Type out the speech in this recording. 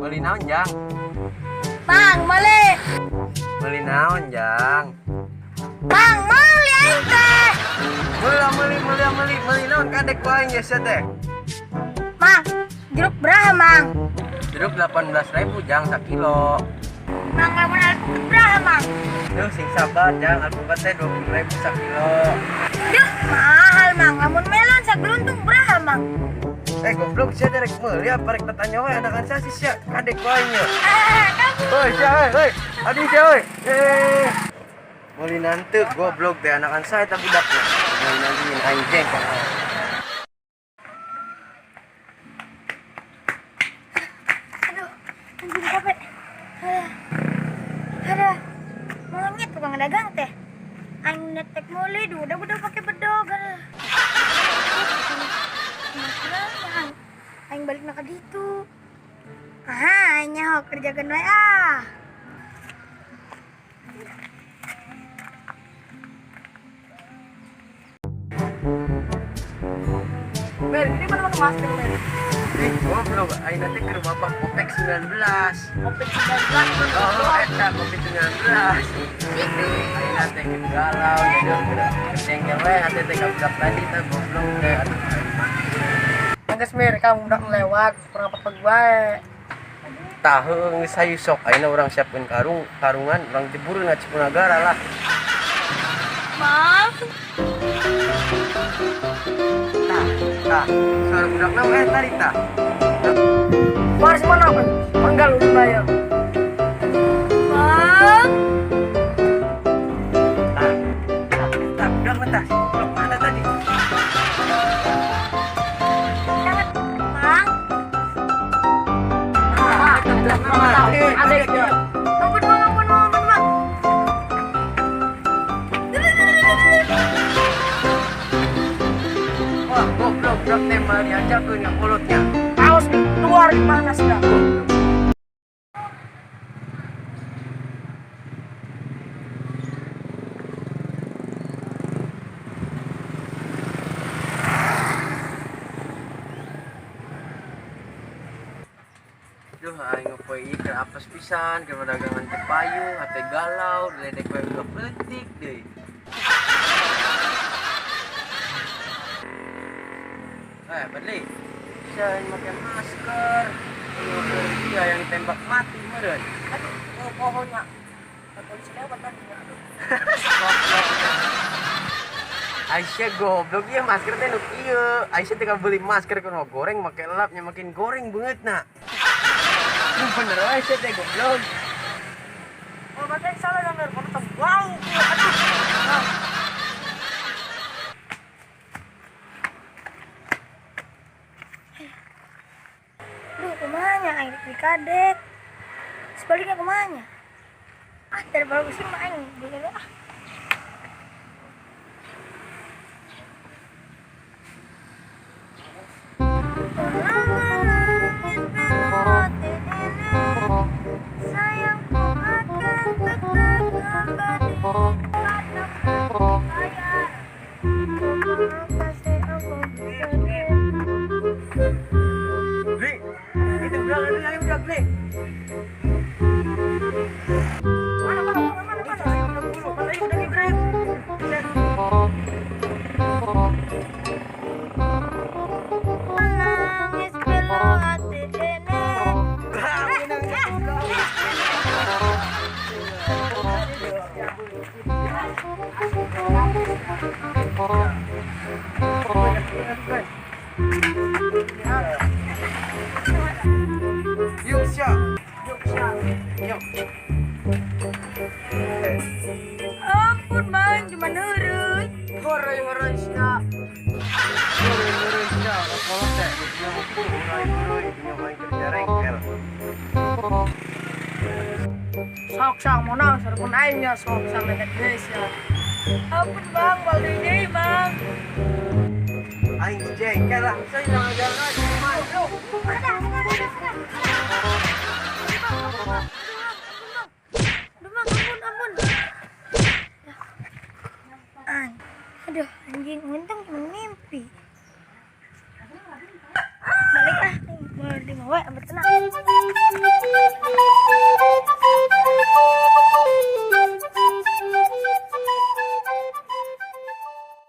Meuli naon, Jang? Mang, meuli. Meuli naon, Jang? Mang, meuli aing teh. Meuli meuli meuli meuli meuli naon, kadek ku aing ya sia teh. Mang, jeruk beraha, Mang? Jeruk 18.000, Jang, sakilo. Mang, lamun alpukat beraha, Mang? Duh, sing sabar, Jang, alpukat teh 20.000 sakilo. Duh, mahal, Mang. Lamun melon sageluntung beraha, Mang? Eh, goblok, sia teh rek meuli apa rek tatanya we anakan sia sih sia, kadek ku aing ya. Ah, kamu. Hoi, sia, hoi, hoi. Aduh, sia, hoi. Eh. Meuli nanteu goblok teh anakan saya tapi budakna. Meuli nanti aing jengkol. Aduh, anjing capek. Aduh. Aduh. Monyet tukang dagang teh. Aing netek meuli udah pakai bedog. Aduh. Aing, aing balik na ka ditu. Ah, aing nyaho kerjakeun wae ah. Mer, ini mana mana masker, Mer? Ih, goblok, aing teh keur bapak Kopek 19. Covid-19. Oh, eta Covid-19. Aing teh keur galau, jadi keur jengkel we hate teh ka budak tadi teh goblok teh. Aduh, aing mah. Angges, Mer, kamu udah melewat, kurang apa gue. Tah heuh geus hayu sok ayeuna urang siapkeun karung, karungan urang jebureun ka Cipunagara lah. Mang. Tah, tah, suara budakna we tadi tah. Baris mana, Bang? Panggal ulun bayar. Mang. Tah, tah, tah, budakna tah. Si goblok mana tadi? Jangan, Mang. Tah, eta budakna mah. Eh, Adek, ya. Ampun, Bang, ampun, Bang, ampun, Bang. Wah, goblok, budak teh mah diajarkeun ka kolotnya. Awas, keluar di mana sudah. Goblok. Duh, aing poe ieu keur apes pisan, keur dagangan teh payu, hate galau, diledek we budak leutik deui. Eh, Badli, bisa yang pakai masker. Dia yang ditembak mati meureun. Aduh, oh, pohonnya. Polisi lewat tadi. Aduh. Goblok. Aisyah goblok ieu masker teh nu kieu. Aisyah teh beli masker kudu goreng make lapnya makin goreng banget na. Lu bener Aisyah teh goblok. Oh, berarti yang salah ya, Mer. Kalau bau. Aduh. Nah. Duh, kumaha nya aing di kadek. Sebaliknya kumaha nya? Ah, daripada pusing mah aing beli ah. Menangis hati ini, sayangku akan tetap abadi. Bayar. Kasih aku bersedih. Beli. Itu udah beli, ayo udah beli. Mana, mana, mana, mana, mana. Ayo, udah buru. Mana, ayo, udah ngegrab. Menangis bila hati ini. Yuk, siap. Yuk, siap. Yuk. Ampun, Bang, cuma heureuy. Hore, hore, siap. Heureuy siap. Kolot teh, geus itu heureuy-heureuy dunya main kerja rengkel. Sok, sok, mau nang, sarpun aingnya, sok, sampai ke desa. Ampun, Bang, balik deui, Bang. Aing jengkel lah. Saya jangan jalan lagi. Yuk. Ada, ada, ada, ada. Aduh, Bang, ampun, ampun. Aduh, anjing, untung cuma mimpi. Balik ah, mau di Kumaha we ambet tenang.